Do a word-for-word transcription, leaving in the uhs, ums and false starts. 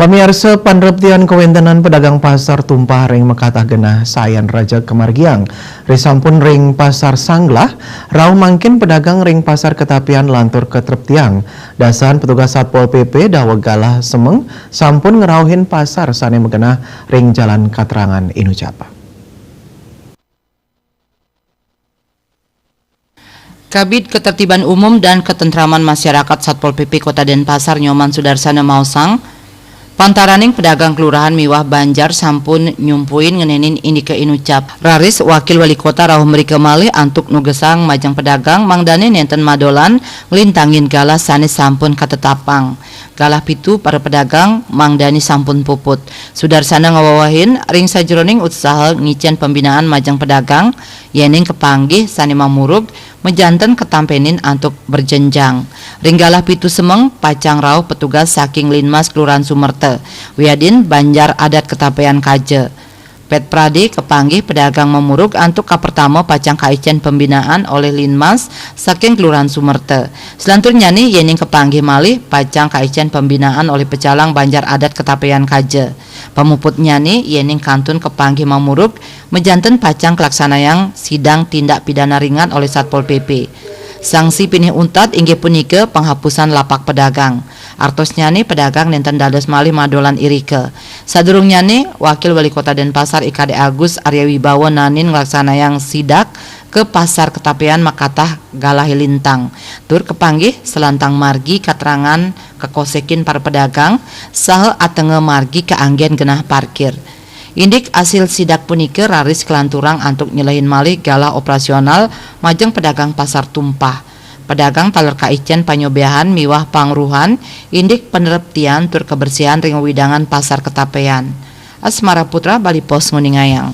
Pamiarsa, panreptian kawéntenan pedagang pasar tumpah ring makatah genah sayan raja kamargiang. Risampun ring Pasar Sanglah, rauh mangkin pedagang ring Pasar Ketapian lantur katreptiang. Dasan petugas Satpol P P daweg galah semeng sampun ngrauhin pasar sané magenah ring Jalan Katrangan Inucap. Kabid Ketertiban Umum dan Ketentraman Masyarakat Satpol P P Kota Denpasar Nyoman Sudarsana maosang, pantaraning pedagang kelurahan miwah banjar sampun nyumpuin ngenénin indika inucap. Raris Wakil Wali Kota rauh mrika malih antuk nugesang majeng pedagang mangdané nénten madolan nglintangin galah sané sampun katetapang. Galah pitu para pedagang mangdané sampun puput. Sudarsana ngawewehin ring sajeroning usaha ngicén pembinaan majeng pedagang, yéning kapanggih sané mamurug majanten katampenin antuk berjenjang. Ring galah pitu semeng pacang rauh petugas saking Linmas Kelurahan Sumerta, wiadin Banjar Adat Ketapian Kaja. Pét pradé kapanggih pedagang mamurug antuk kapertama pacang kaicén pembinaan olih Linmas saking Kelurahan Sumerta. Selanturnyané yéning kapanggih malih pacang kaicén pembinaan olih pecalang Banjar Adat Ketapian Kaja. Pamuputnyané yéning kantun kapanggih mamurug majanten pacang kalaksanayang sidang tindak pidana ringan olih Satpol P P. Sanksi pinih untat inggih punika panghapusan lapak pedagang. Artosnyané pedagang nénten dados malih madolan irika. Sadurungnyané, Wakil Wali Kota Denpasar I K D Agus Arya Wibawa naenin nglaksanayang sidak ka Pasar Ketapian makatah galahé lintang. Tur kapanggih salantang margi katrangan kakosékin para pedagang saha atenga margi kaanggén genah parkir. Indik asil sidak punika raris kalanturang antuk nyelehin malih galah operasional majeng pedagang pasar tumpah. Pedagang taler kaicén panyobiahan miwah pangruhan indik panreptian tur kabersihan ring wewidangan Pasar Ketapian. Asmara Putra, Bali Post, nguningayang.